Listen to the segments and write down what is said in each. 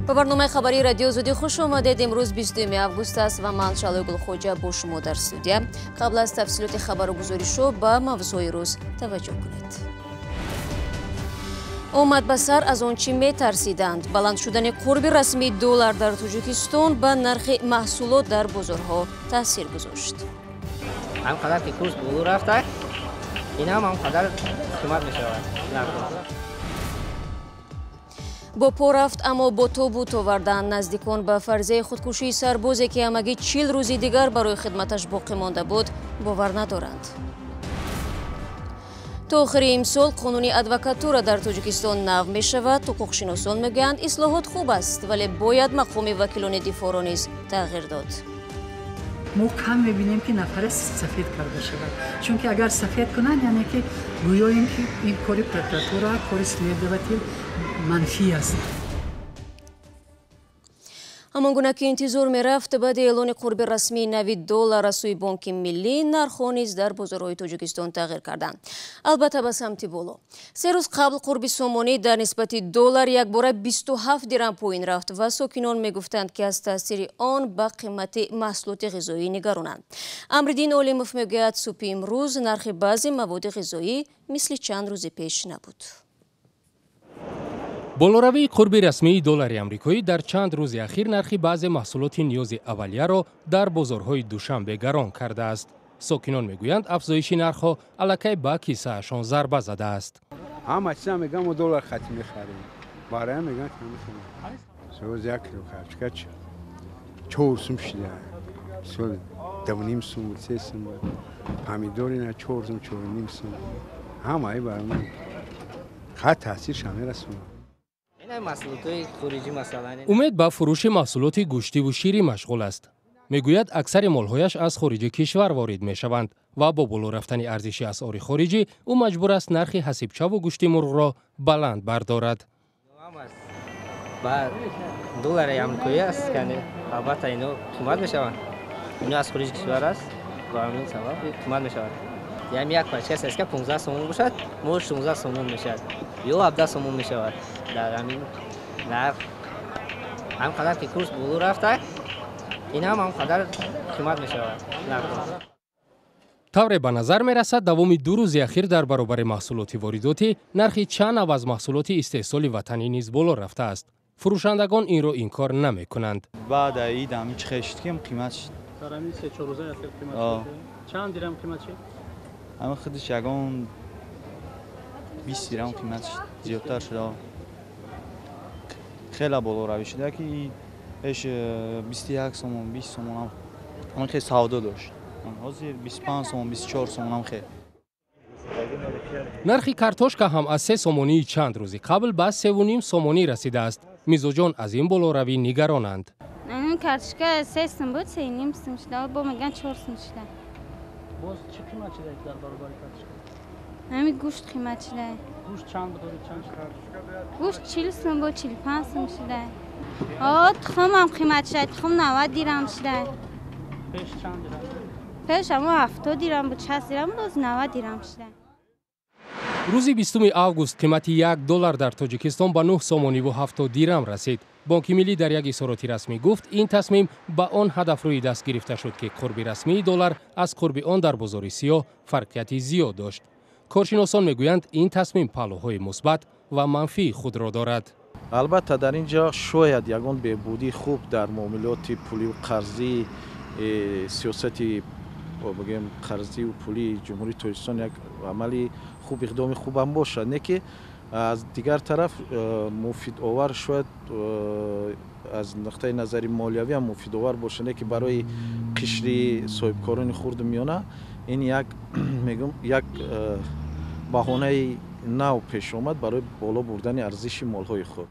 Ба барномаи хабарии Радиои Озодӣ хуш омадед. Имрӯз 22 август аст ва ман Шалои Гулхоҷа бо шумо дар студия. Қабл аз тафсилоти хабару гузоришҳо ба мавзӯи рӯз таваҷҷӯҳ кунед. Омад ба сар аз он чӣ метарсиданд. Баланд шудани қурби расмии доллар дар Тоҷикистон ба нархи маҳсулот дар бозорҳо таъсир гузошт. Ҳам қадар ки курс боло рафта, ин ҳам қадар қимат мешавад. Бо по рафт, аммо бо тобут овардан. Наздикон ба фарзияи худкушии сарбозе, ки ҳамагӣ 40 рӯзи дигар барои хидматаш боқӣ монда буд, бовар надоранд. То охири имсол қонуни адвокатура дар Тоҷикистон нав мешавад. Ҳуқуқшиносон мегӯянд, ислоҳот хуб аст, вале бояд мақоми вакилони дифоъро низ тағйир дод. Мо кам мебинем, ки нафаре сафед карда шавад, чунки агар сафед кунанд, яъне ки гӯё ин ки ин кори прокуратура, кори следователь манфӣ аст. Ҳамон гуна ки интизор мерафт, баъди эълони қурби расмии нави доллар аз сӯи Бонки Миллӣ, нархҳо низ дар бозорҳои Тоҷикистон тағйир карданд, албатта ба самти боло. 3 рӯз қабл қурби сомонӣ дар нисбати доллар якбора 27 дирам поин рафт ва сокинон мегуфтанд, ки аз таъсири он ба қимати маҳсулоти ғизоӣ нигаронанд. Амриддин Олимов мегӯяд, субҳи имрӯз нархи баъзе маводи ғизоӣ мисли чанд рӯзи пеш набуд. Болоравии қурби расмии доллари амрикоӣ дар чанд рӯзи ахир нархи баъзе маҳсулоти ниёзи аввалияро дар бозорҳои Душанбе гарон кардааст. Сокинон мегӯянд, афзоиши нархҳо аллакай ба кисаашон зарба задааст. Ҳама чиза мегӯям, мо доллар хати мехарем, бароя мегӯям, соз як кило картошка 4 сум шида, сол 2.5 сум буд, 3 сум буд. Помидор ина 4 сум, 4.5 сум. Ҳамаи барои мо хат таъсирша мерасонад. Умед ба фурӯши маҳсулоти гӯштиву ширӣ машғул аст. Мегӯяд, аксари молҳояш аз хориҷи кишвар ворид мешаванд ва бо боло рафтани арзиши асъори хориҷӣ ӯ маҷбур аст нархи ҳасибчаву гӯшти мурғро баланд бардорад. Ба доллари амрикоӣ аст, албатта ино қимат мешаванд. Ино аз хориҷи кишвар аст, ба ҳамин сабаб қимат мешавад. Яъне як пачка сеска 15 сомон бошад, мо 16 сомон мешавад ё 17 сомон мешавад. Дар ҳамин нарх, ҳам қадар ки курс боло рафта, ин ҳам қадар қимат мешавад. Тавре ба назар мерасад, давоми 2 рӯзи ахир дар баробари маҳсулоти воридотӣ нархи чанд нав аз маҳсулоти истеҳсоли ватанӣ низ боло рафтааст. Фурӯшандагон инро инкор намекунанд. Баъд ид ҳамин чӣ хел шуд, ки қимат шуд. Дар ҳамин 3-4 рӯзаи ахир қимат шуд? Чанд дирам қимат шуд? Ҳамин худиш ягон 20 дирам қимат зиёдтар шуда, хеле болоравӣ шуда, ки пеш 21 сомон, 20 сомон ҳамин хел савдо дошт, ҳозир 25 сомон, 24 сомон ҳам хел. Нархи картошка ҳам аз 3 сомонии чанд рӯзи қабл ба 3.5 сомонӣ расидааст. Мизоҷон аз ин болоравӣ нигаронанд. Картошка 3 сум буд, 3.5 сум шуда, бо мегӯян 4 сум шуда. Боз чӣ қимат шуда дар баробари картошка? Ҳамин гӯшт қимат шуда. Гӯшт чанд буд, чанд шуда? Гӯшт 40 сум буд, 45 сум шуда. О, тухмам қимат шуда, тухм 90 дирам шуда. Пеш чанд дирам? Пеш ҳамо 70 дирам буд, 60 дирам буд, 90 дирам шуда. Рӯзи 20 август қимати 1 доллар дар Тоҷикистон ба 9 сомониву 70 дирам расид. Бонки Миллӣ дар як изҳороти расмӣ гуфт, ин тасмим ба он ҳадаф рӯи даст гирифта шуд, ки қурби расмии доллар аз қурби он дар бозори сиёҳ фарқияти зиёд дошт. Коршиносон мегӯянд, ин тасмим паҳлӯҳои мусбат ва манфии худро дорад. Албатта, дар ин ҷо шояд ягон беҳбудии хуб дар муомилоти пулию қарзии, сиёсати, бигӯем, қарзию пулии Ҷумҳурии Тоҷикистон як амали хуб, иқдоми хубам бошад. Не ки аз дигар тараф муфидовар шояд аз нуқтаи назари молиявиам муфидовар бошад, не ки барои қишри соҳибкорони хурду миёна ин як, мегӯм, як баҳонаи нав пеш омад барои боло бурдани арзиши молҳои худ.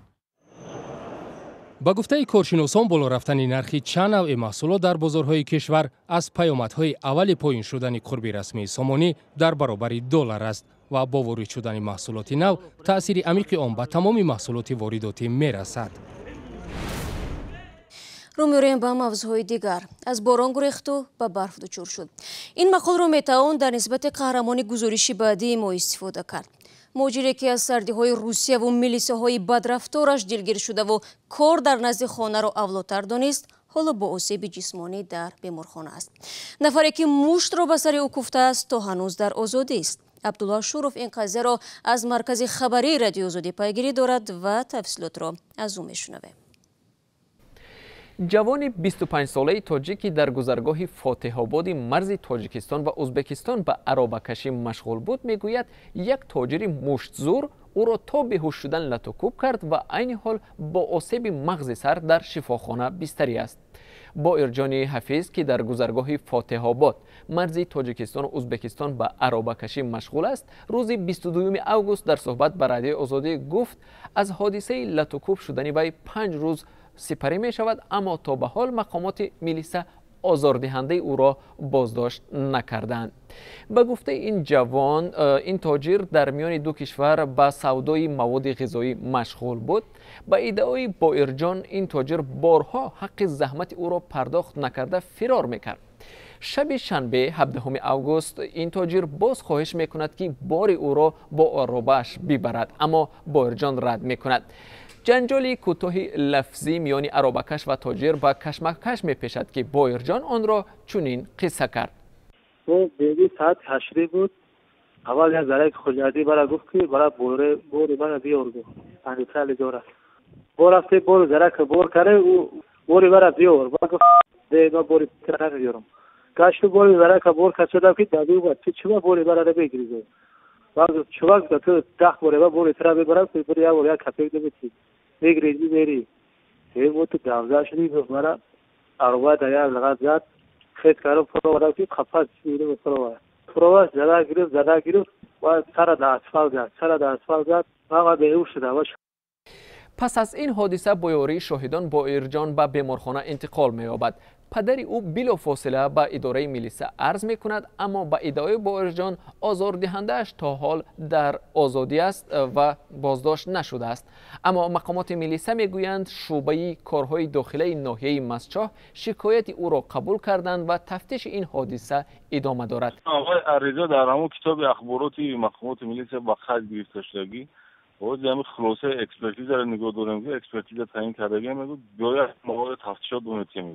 Ба гуфтаи коршиносон, боло рафтани нархи чанд навъи маҳсулот дар бозорҳои кишвар аз паёмадҳои аввали поин шудани қурби расмии сомонӣ дар баробари доллар аст ва бо ворид шудани маҳсулоти нав таъсири амиқи он ба тамоми маҳсулоти воридотӣ мерасад. Рӯ меорем ба мавзӯъҳои дигар. Аз борон гурехту ба барф дучор шуд. Ин мақолро метавон дар нисбати қаҳрамони гузориши баъдии мо истифода кард. Муҳоҷире ки аз сардиҳои Русия ва милисаҳои бадрафтораш дилгир шудаву кор дар назди хонаро авлотар донист, ҳоло бо осеби ҷисмонӣ дар беморхона аст. Нафаре ки муштро ба сари ӯ куфтааст, то ҳанӯз дар озодист. Абдулло Ашуров ин қазияро аз маркази хабарии Радиои Озодӣ пайгирӣ дорад ва тафсилотро аз ӯ мешунавем. Ҷавони 25-солаи тоҷик, ки дар гузаргоҳи Фотеҳободи марзи Тоҷикистон ва Ӯзбекистон ба аробакашӣ машғул буд, мегӯяд, як тоҷири муштзур ӯро то беҳуш шудан латукӯб кард ва айни ҳол бо осеби мағзи сар дар шифохона бистарӣ аст. Боирҷони Ҳафиз, ки дар гузаргоҳи Фотеҳобод марзи Тоҷикистону Ӯзбекистон ба аробакашӣ машғул аст, рӯзи 22 август дар суҳбат ба Радиои Озодӣ гуфт, аз ҳодисаи латукӯб шудани вай 5 рӯз сипарӣ мешавад, аммо то ба ҳол мақомоти милиса озордиҳандаи ӯро боздошт накарданд. Ба гуфтаи ин ҷавон, ин тоҷир дар миёни ду кишвар ба савдои маводи ғизоӣ машғул буд. Ба иддаои Боирҷон, ин тоҷир борҳо ҳаққи заҳмати ӯро пардохт накарда фирор мекард. Шаби шанбе 17 август ин тоҷир боз хоҳиш мекунад, ки бори ӯро бо аробааш бибарад, аммо Боирҷон рад мекунад. Ҷанҷоли кӯтоҳи лафзӣ миёни аробакаш ва тоҷир ба кашмакаш мепешад, ки Боирҷон онро чунин қисса кард. Беги соат 8 буд. Аввал як зараки хуҷадӣ бара гуфт, ки бара бори мана биёр, гуфт, панҷсали дорад. Бо рафте бори зарака бор каре, ӯ бори бара биёр. Ба гуфт, де ма бори тира намебиёрам. Гашту бори зарака бор кашидам, ки даду ба ту чиба бори бара бегирӣ. Ба гуфт, чувак, ту 10 боре ба бори тира мебарам, бори як бор як капек наметӣ. Мегирӣ мебери. Мо ту давза шудӣ, гуфт, мара ароба дар як лағат зад, хет кардам, фуровардам, ки қафас фуровард. Фуровард, зада гирифт, зада гирифт ва сара дар асфалт зад, сара дар асфалт зад, ман беҳуш шудам. Пас аз ин ҳодиса бо ёрии шоҳидон Боирҷон ба беморхона интиқол меёбад. Падари ӯ билофосила ба идораи милиса арз мекунад, аммо ба иддаои Боирҷон озордиҳандааш то ҳол дар озодӣ аст ва боздошт нашудааст. Аммо мақомоти милиса мегӯянд, шӯъбаи корҳои дохилаи ноҳияи Мастчоҳ шикояти ӯро қабул карданд ва тафтиши ин ҳодиса идома дорад. Оқои ариза дар ҳамон китоби ахбороти мақомоти милиса ба қайд гирифта шудагӣ. Боз ҳамин хулосаи экспертизаро нигоҳ дорем, ки экспертиза таъин кардагӣ мегӯяд, бояд маводи тафтишот донистем.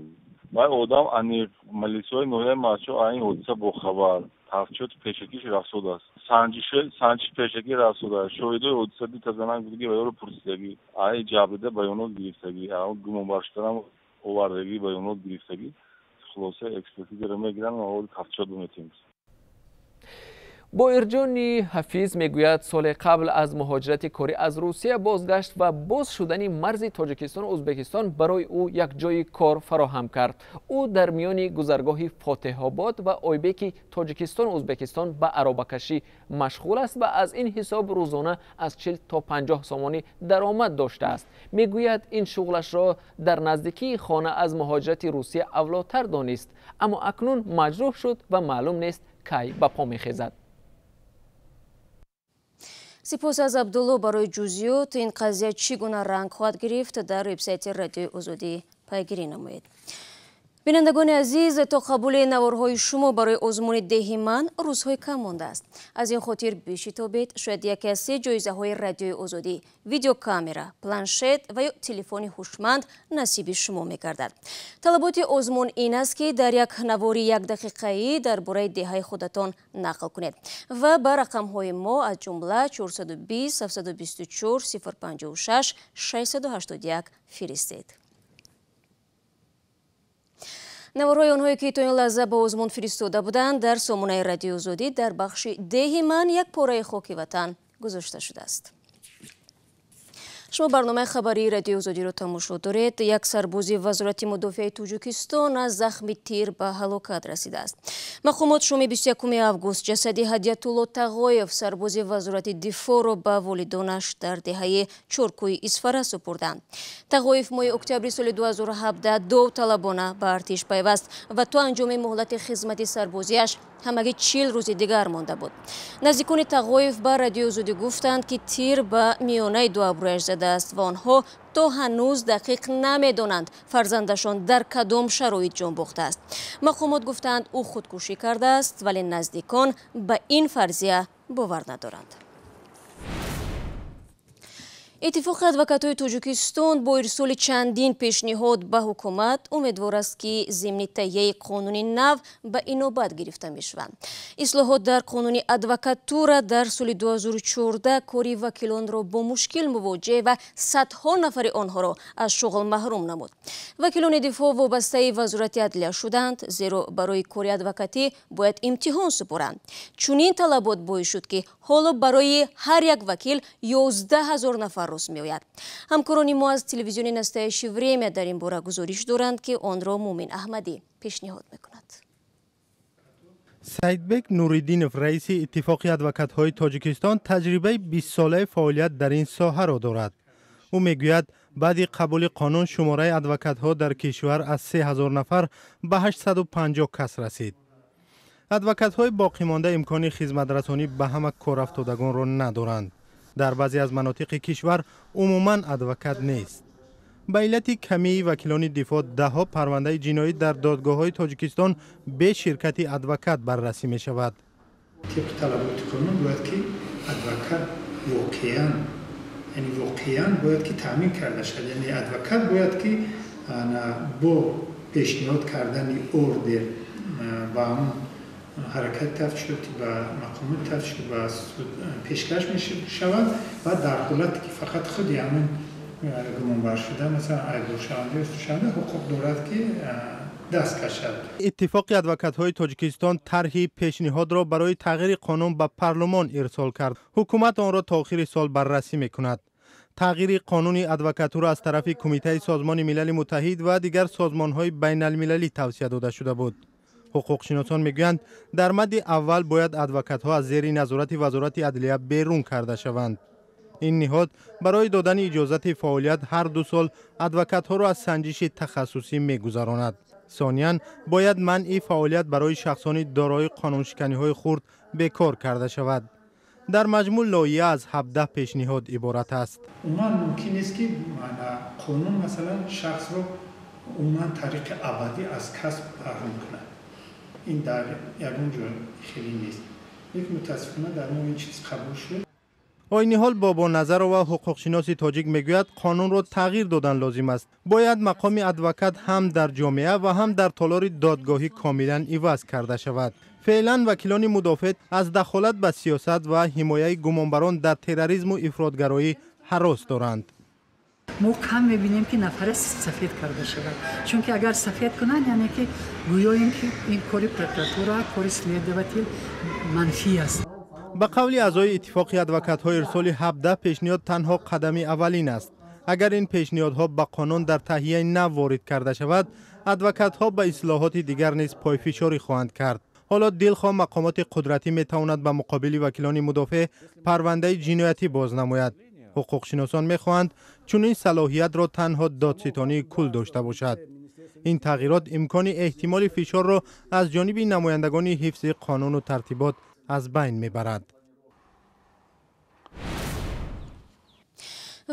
Вай одам аниқ милисияи ноҳияи Мастчоҳ ин ҳодиса бохабар, тафтишоти пешакиш рафтодааст, санҷиши пешакӣ рафтодааст. Шоҳидои ҳодиса дута занак будагӣ ва ёро пурсидагӣ, ай ҷабрида баёнот гирифтагӣ, гумонбаршудаам овардагӣ баёнот гирифтагӣ. Хулосаи экспертизаро мегиранд, маводи тафтишот донистем. Боирҷони Ҳафиз мегӯяд, соли қабл аз муҳоҷирати корӣ аз Русия бозгашт ва боз шудани марзи Тоҷикистону Ӯзбекистон барои ӯ як ҷойи кор фароҳам кард. Ӯ дар миёни гузаргоҳи Фотеҳобод ва Ойбеки Тоҷикистону Ӯзбекистон ба аробакашӣ машғул аст ва аз ин ҳисоб рӯзона аз 40 то 50 сомонӣ даромад доштааст. Мегӯяд, ин шуғлашро дар наздикии хона аз муҳоҷирати Русия авлотар донист, аммо акнун маҷрӯҳ шуд ва маълум нест, кай ба по мехезад. Сипос аз Абдулло барои ҷузъиёт. Ин қазия чӣ гуна ранг хоҳад гирифт, дар вебсайти Радиои Озодӣ пайгирӣ намоед. Бинандагони азиз, то қабули наворҳои шумо барои озмуни деҳи ман рӯзҳои кам мондааст. Аз ин хотир бишитобед, шояд яке аз 3 ҷоизаҳои Радиои Озодӣ видеокамера, планшет ва ё телефони ҳушманд насиби шумо мегардад. Талаботи озмун ин аст, ки дар як навори якдақиқаӣ дар бораи деҳаи худатон нақл кунед ва ба рақамҳои мо аз ҷумла 420 724 056 681 фиристед. Наворҳои онҳое, ки то ин лаҳза ба озмун фиристода буданд, дар сомонаи Радиои Озодӣ дар бахши деҳи ман як пораи хоки ватан гузошта шудааст. Шумо барномаи хабарии Радиои Озодиро тамошо доред. Як сарбози Вазорати мудофиаи Тоҷикистон аз захми тир ба ҳалокат расидааст. Мақомот шоми 21 август ҷасади Ҳадиятулло Тағоев, сарбози Вазорати дифоъро ба волидонаш дар деҳаи Чоркӯи Исфара супурданд. Тағоев моҳи октябри соли 2017 довталабона ба артиш пайваст ва то анҷоми муҳлати хизмати сарбозиаш ҳамагӣ 40 рӯзи дигар монда буд. Наздикони Тағоев ба Радиои Озодӣ гуфтанд, ки тир ба миёнаи ду абрӯяш задааст ва онҳо то ҳанӯз дақиқ намедонанд фарзандашон дар кадом шароит ҷон бохтааст. Мақомот гуфтанд, ӯ худкушӣ кардааст, вале наздикон ба ин фарзия бовар надоранд. Иттифоқи адвокатҳои Тоҷикистон бо ирсоли чандин пешниҳод ба ҳукумат умедвор аст, ки зимни таҳияи қонуни нав ба инобат гирифта мешаванд. Ислоҳот дар қонуни адвокатура дар соли 2014 кори вакилонро бо мушкил мувоҷеҳ ва садҳо нафари онҳоро аз шуғл маҳрум намуд. Вакилони дифоъ вобастаи Вазорати адлия шуданд, зеро барои кори адвокатӣ бояд имтиҳон супоранд. Чунин талабот боис шуд, ки ҳоло барои ҳар як вакил 11 ҳазор нафар рост меояд. Ҳамкорони мо аз телевизиони Настоящее время дар ин бора гузориш доранд, ки онро Мумин Аҳмадӣ пешниҳод мекунад. Саидбек Нуриддинов, раиси Иттифоқи адвокатҳои Тоҷикистон, таҷрибаи 20-солаи фаъолият дар ин соҳаро дорад. Ӯ мегӯяд, баъди қабули қонун шумораи адвокатҳо дар кишвар аз 3000 нафар ба 850 кас расид. Адвокатҳои боқимонда имкони хизматрасонӣ ба ҳама корафтодагонро надоранд. Дар баъзе аз манотиқи кишвар умуман адвокат нест. Ба иллати камии вакилони дифоъ даҳҳо парвандаи ҷиноӣ дар додгоҳҳои Тоҷикистон бе ширкати адвокат баррасӣ мешавад. Тибқи талаботи қонун бояд ки адвокат воқеан, яъне воқеан бояд ки таъмин карда шавад. Яъне адвокат бояд ки бо пешниҳод кардани ордер ба ҳамон ҳаракати тафтишотӣ, ба мақомоти тафтишотӣ, ба суд пешкаш мешавад ва дар ҳолате ки фақат худи ҳамон гумонбаршуда, масалан айбдоршаванда ё судшаванда ҳуқуқ дорад ки даст кашад. Иттифоқи адвокатҳои Тоҷикистон тарҳи пешниҳодро барои тағйири қонун ба парлумон ирсол кард. Ҳукумат онро то охири сол баррасӣ мекунад. Тағйири қонуни адвокатура аз тарафи Кумитаи Созмони Милали Муттаҳид ва дигар созмонҳои байналмилалӣ тавсия дода шуда буд. Ҳуқуқшиносон мегӯянд, дар мадди аввал бояд адвокатҳо аз зери назорати Вазорати адлия берун карда шаванд. Ин ниҳод барои додани иҷозати фаъолият ҳар 2 сол адвокатҳоро аз санҷиши тахассусӣ мегузаронад. Сониян, бояд манъи фаъолият барои шахсони дорои қонуншиканиҳои хурд бекор карда шавад. Дар маҷмӯъ лоиҳа аз 17 пешниҳод иборат аст. Умуман мумкин нест, ки қонун масалан шахсро умуман тариқи абадӣ аз касб маҳрум кунад. Ин дар ягон ҷо хеле нест. Лекин мутаассифона дар мо ин чиз қабул шуд. Айни ҳол Бобоназарова, ҳуқуқшиноси тоҷик, мегӯяд, қонунро тағйир додан лозим аст. Бояд мақоми адвокат ҳам дар ҷомеа ва ҳам дар толори додгоҳӣ комилан иваз карда шавад. Феълан вакилони мудофеъ аз дахолат ба сиёсат ва ҳимояи гумонбарон дар терроризму ифротгароӣ ҳарос доранд. Мо кам мебинем, ки нафаре сафед карда шавад. Чунки агар сафед кунанд, яъне ки гӯё ин ки ин кори прокуратура, кори следователь манфӣ аст. Ба қавли аъзои Иттифоқи адвокатҳо, ирсоли 17 пешниҳод танҳо қадами аввалин аст. Агар ин пешниҳодҳо ба қонун дар таҳияи нав ворид карда шавад, адвокатҳо ба ислоҳоти дигар низ пойфишорӣ хоҳанд кард. Ҳоло дилхоҳ мақомоти қудратӣ метавонад ба муқобили вакилони мудофеъ парвандаи ҷиноятӣ боз намояд. Ҳуқуқшиносон мехоҳанд чунин салоҳиятро танҳо додситонии кул дошта бошад. Ин тағйирот имкони эҳтимоли фишорро аз ҷониби намояндагони ҳифзи қонуну тартибот аз байн мебарад.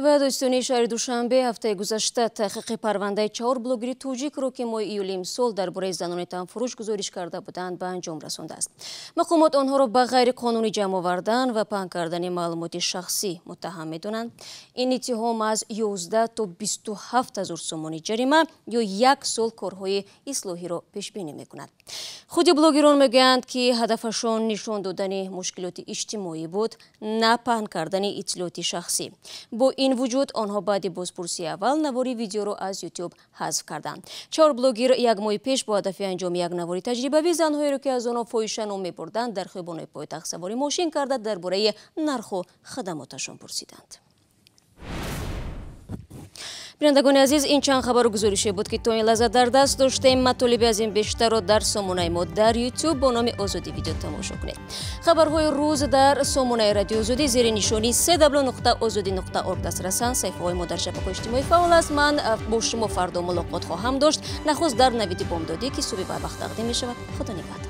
Ва дӯстони шаҳри Душанбе ҳафтаи гузашта таҳқиқи парвандаи 4 блогери тоҷикро, ки моҳи июли имсол дар бораи занони танфурӯш гузориш карда буданд, ба анҷом расондааст. Мақомот онҳоро ба ғайриқонунӣ ҷамъ овардан ва паҳн кардани маълумоти шахсӣ муттаҳам медонанд. Ин иттиҳом аз 11 то 27 ҳазор сомонӣ ҷарима ё 1 сол корҳои ислоҳиро пешбинӣ мекунад. Худи блогерон мегӯянд, ки ҳадафашон нишон додани мушкилоти иҷтимоӣ буд, на паҳн кардани иттилооти шахсӣ. Бо ин вуҷуд онҳо баъди бозпурсии аввал навори видеоро аз YouTube ҳазф карданд. 4 блогер як моҳи пеш бо ҳадафи анҷоми як навори таҷрибавӣ занҳоеро, ки аз онҳо фоҳиша ном мебурданд, дар хиёбонои пойтахт савори мошин карда дар бораи нарху хадамоташон пурсиданд. Бинандагони азиз, ин чанд хабару гузорише буд, ки то ин лаҳза дар даст доштем. Матолиби аз ин бештарро дар сомонаи мо дар YouTube бо номи Озодӣ видео тамошо кунед. Хабарҳои рӯз дар сомонаи Радиои Озодӣ зери нишони cw.ozodi.org дастрасанд. Саҳифаҳои мо дар шабакаҳои иҷтимоӣ фаъол аст. Ман бо шумо фардо мулоқот хоҳам дошт. Нахуст дар навиди бомдодӣ, ки субҳи барвақт тақдим мешавад. Худо нигаҳдор.